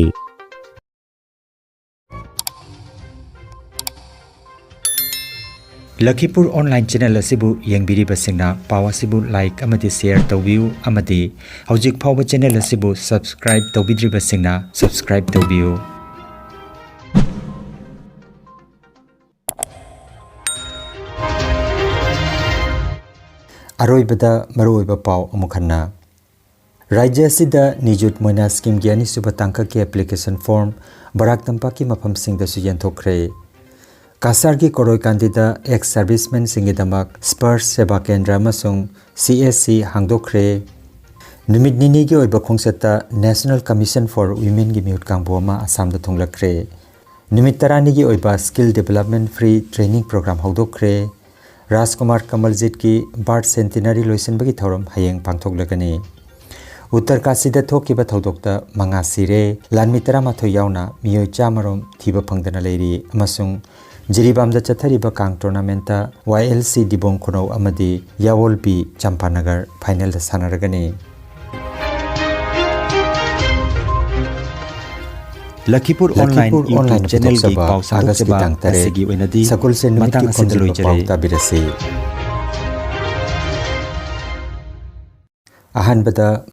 ꯂꯈꯤꯄꯨꯔ ꯑꯣꯟꯂꯥꯏꯟ ꯆꯦꯅꯦꯜ ꯑꯁꯤꯕꯨ ꯌꯦꯡꯕꯤꯔꯤꯕꯁꯤꯡꯅ ꯄꯥꯎ ꯑꯁꯤꯕꯨ ꯂꯥꯏꯛ ꯑꯃꯗꯤ ꯁꯦꯌꯔ ꯇꯧꯕꯤꯌꯨ ꯑꯃꯗꯤ ꯍꯧꯖꯤꯛ ꯐꯥꯎꯕ ꯆꯦꯅꯦꯜ ꯑꯁꯤꯕꯨ ꯁꯕꯁꯀ꯭ꯔꯥꯏꯕ ꯇꯧꯕꯤꯗ꯭ꯔꯤꯕꯁꯤꯡꯅ ꯁꯕꯁꯀ꯭ꯔꯥꯏꯕ ꯇꯧꯕꯤꯌꯨ꯫ ꯑꯔꯣꯏꯕꯗ ꯃꯔꯨꯑꯣꯏꯕ ꯄꯥꯎ ꯑꯃꯨꯛ ꯍꯟꯅ꯫ ꯔꯥꯖ꯭ꯌ ꯑꯁꯤꯗ ꯅꯤꯖꯨꯠ ꯃꯣꯏꯅꯥ ꯁ꯭ꯀꯤꯝꯒꯤ ꯑꯅꯤꯁꯨꯕ ꯇꯥꯡꯀꯛꯀꯤ ꯑꯦꯄ꯭ꯂꯤꯀꯦꯁꯟ ꯐꯣꯔꯝ ꯕꯔꯥꯛ ꯇꯝꯄꯥꯛꯀꯤ ꯃꯐꯝꯁꯤꯡꯗꯁꯨ ꯌꯦꯟꯊꯣꯛꯈ꯭ꯔꯦ꯫ ꯀꯁꯥꯔꯒꯤ ꯀꯣꯔꯣꯏꯀꯥꯟꯗꯤꯗ ꯑꯦꯛꯁ ꯁꯔꯚꯤꯁꯃꯦꯟꯁꯤꯡꯒꯤꯗꯃꯛ ꯁ꯭ꯄꯔꯁ ꯁꯦꯕꯥ ꯀꯦꯟꯗ꯭ꯔ ꯑꯃꯁꯨꯡ ꯁꯤ ꯑꯦꯁ ꯁꯤ ꯍꯥꯡꯗꯣꯛꯈ꯭ꯔꯦ꯫ ꯅꯨꯃꯤꯠ ꯅꯤꯅꯤꯒꯤ ꯑꯣꯏꯕ ꯈꯣꯡꯆꯠꯇ National Commission for Womenꯒꯤ ꯃꯤꯍꯨꯠ ꯀꯥꯡꯕꯨ ꯑꯃ ꯑꯁꯥꯝꯗ ꯊꯨꯡꯂꯛꯈ꯭ꯔꯦ꯫ ꯅꯨꯃꯤꯠ ꯇꯔꯥꯅꯤꯒꯤ ꯑꯣꯏꯕ skill development free training programme ꯍꯧꯗꯣꯛꯈ꯭ꯔꯦ꯫ ꯔꯥꯖꯀꯨꯃꯥꯔ ꯀꯃꯜꯖꯤꯠꯀꯤ ꯕꯥꯔꯊ ꯁꯦꯟꯇꯤꯅꯔꯤ ꯂꯣꯏꯁꯤꯟꯕꯒꯤ ꯊꯧꯔꯝ ꯍꯌꯦꯡ ꯄꯥꯡꯊꯣꯛꯂꯒꯅꯤ꯫ ꯎꯠꯇꯔꯀꯥꯁꯤꯗ ꯊꯣꯛꯈꯤꯕ ꯊꯧꯗꯣꯛꯇ ꯃꯉꯥ ꯁꯤꯔꯦ, ꯂꯥꯟꯃꯤ ꯇꯔꯥꯃꯥꯊꯣꯏ ꯌꯥꯎꯅ ꯃꯤꯑꯣꯏ ꯆꯥꯝꯃꯔꯣꯝ ꯊꯤꯕ ꯐꯪꯗꯅ ꯂꯩꯔꯤ ꯑꯃꯁꯨꯡ ꯖꯤꯔꯤꯕꯥꯝꯗ ꯆꯠꯊꯔꯤꯕ ꯀꯥꯡ ꯇꯣꯔꯅꯥꯃꯦꯟꯠꯇ ꯋꯥꯏ ꯑꯦꯜ ꯁꯤ ꯗꯤꯕꯣꯡ ꯈꯨꯅꯧ ꯑꯃꯗꯤ ꯌꯥꯋꯣꯜ ꯕꯤ ꯆꯝꯄꯥꯅꯒꯔ ꯐꯥꯏꯅꯦꯜꯗ ꯁꯥꯟꯅꯔꯒꯅꯤ꯫ ꯂꯈꯤꯄꯨꯔ ꯑꯣꯟꯂꯥꯏꯟ ꯂꯈꯤꯄꯨꯔ YouTube ꯑꯣꯟꯂꯥꯏꯟ ꯆꯦꯅꯦꯜꯒꯤ ꯄꯨꯊꯣꯛꯆꯕ ꯄꯥꯎ ꯑꯥꯒꯁꯀꯤ ꯁꯟꯗꯣꯛꯆꯕ ꯇꯥꯡ ꯇꯔꯦꯠ, ꯉꯁꯤꯒꯤ ꯑꯣꯏꯅꯗꯤ ꯁꯒꯣꯜꯁꯦꯟ ꯅꯨꯃꯤꯠꯀꯤ ꯃꯇꯥꯡ ꯑꯁꯤꯗ ꯈꯣꯝꯖꯤꯟꯕ ꯂꯣꯏꯖꯔꯦ꯫ ꯄꯥꯎ ꯇꯥꯕꯤꯔꯁꯤ꯫ ꯑꯍꯥꯟꯕꯗ